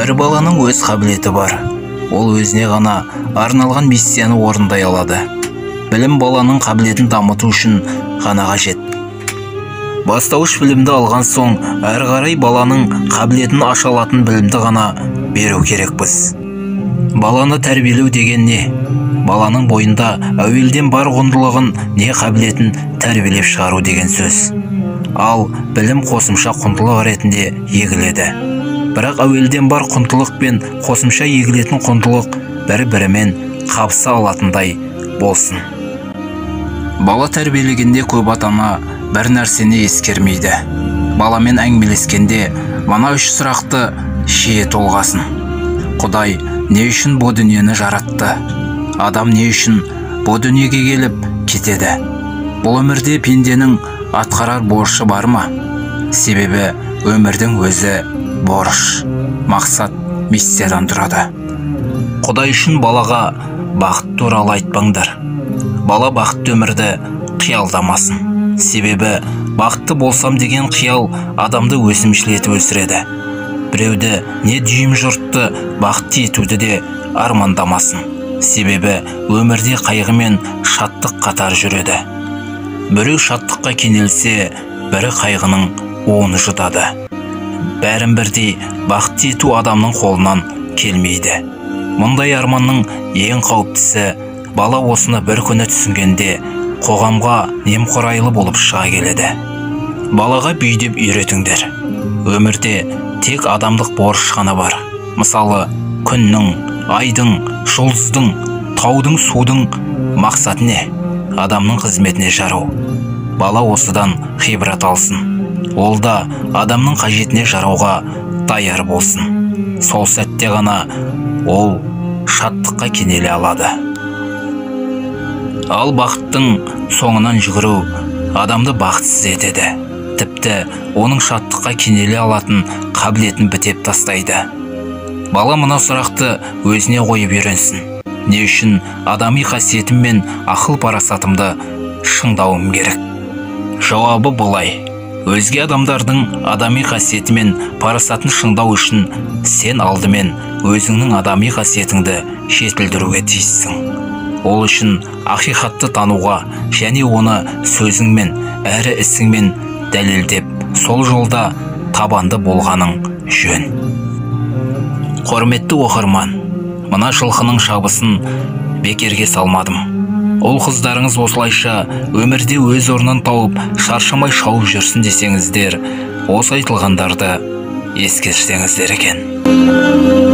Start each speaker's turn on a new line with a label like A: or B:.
A: Әр баланың өз қабілеті бар. Ол өзіне ғана арналған миссияны орындай алады. Білім баланың қабілетін дамыту үшін ғана қажет. Бастауыш білімді алған соң, әрі қарай баланың қабілетін аша алатын білімді ғана беру керекпіз. Баланы тәрбиелеу деген не? Баланың бойында әуелден бар құндылығын не қабілетін тәрбиелеп шығару деген сөз. Ал білім қосымша құндылық ретінде егіледі. Бірақ әуелден бар құндылық пен қосымша егілетін құндылық бір-бірімен қабыса алатындай болсын. Бала тәрбиелегенде көп ата-ана бір нәрсені ескермейді. Баламен әңгімелескенде мына үш сұрақты жиі толғасын. Құдай не үшін бұ дүниені жаратты? Адам не үшін бұ дүниеге келіп кетеді? Бұл өмірде пенденің атқарар борышы бар ма? Себебі өмірдің өзі борыш, мақсат, миссиядан тұрады. Құдай үшін балаға бақыт туралы айтпаңдар. Бала бақытты өмірді қиялдамасын. Себебі бақытты болсам деген қиял адамды өсімшіл етіп өсіреді. Біреуді не дүйім жұртты бақытты етуді де армандамасын. Себебі өмірде қайғы мен шаттық қатар жүреді. Біреу шаттыққа кенелсе, бірі қайғының уын жұтады. Бәрін бірдей бақытты ету адамның қолынан келмейді. Мұндай арманның ең қауіптісі, бала осыны бір күні түсінгенде қоғамға немқұрайлы болып шыға келеді. Балаға бүй деп үйретіңдер. Өмірде тек адамдық борыш қана бар. Мысалы, күннің, айдың, жұлдыздың, таудың, судың мақсаты не? Адамның қызметіне жарау. Бала осыдан ғибрат алсын. Ол да адамның қажетіне жарауға даяр болсын. Сол сәтте ғана ол шаттыққа кенеле алады. Ал бақыттың соңынан жүгіру адамды бақытсыз етеді. Тіпті оның шаттыққа кенеле алатын қабілетін бітеп тастайды. Бала мына сұрақты өзіне қойып үйренсін. Не үшін адами қасиетім мен ақыл парасатымды шыңдауым керек? Жауабы былай. Өзге адамдардың адами қасиеті мен парасатын шыңдау үшін сен алдымен өзіңнің адами қасиетіңді жетілдіруге тиіссің. Ол үшін ақиқатты тануға және оны сөзіңмен әрі ісіңмен дәлелдеп, сол жолда табанды болғаның жөн. Құрметті оқырман, мына жылқының шабысын бекерге салмадым. Ол қыздарыңыз осылайша өмірде өз орнын тауып, шаршамай шауып жүрсін десеңіздер, осы айтылғандарды ескерсеңіздер екен.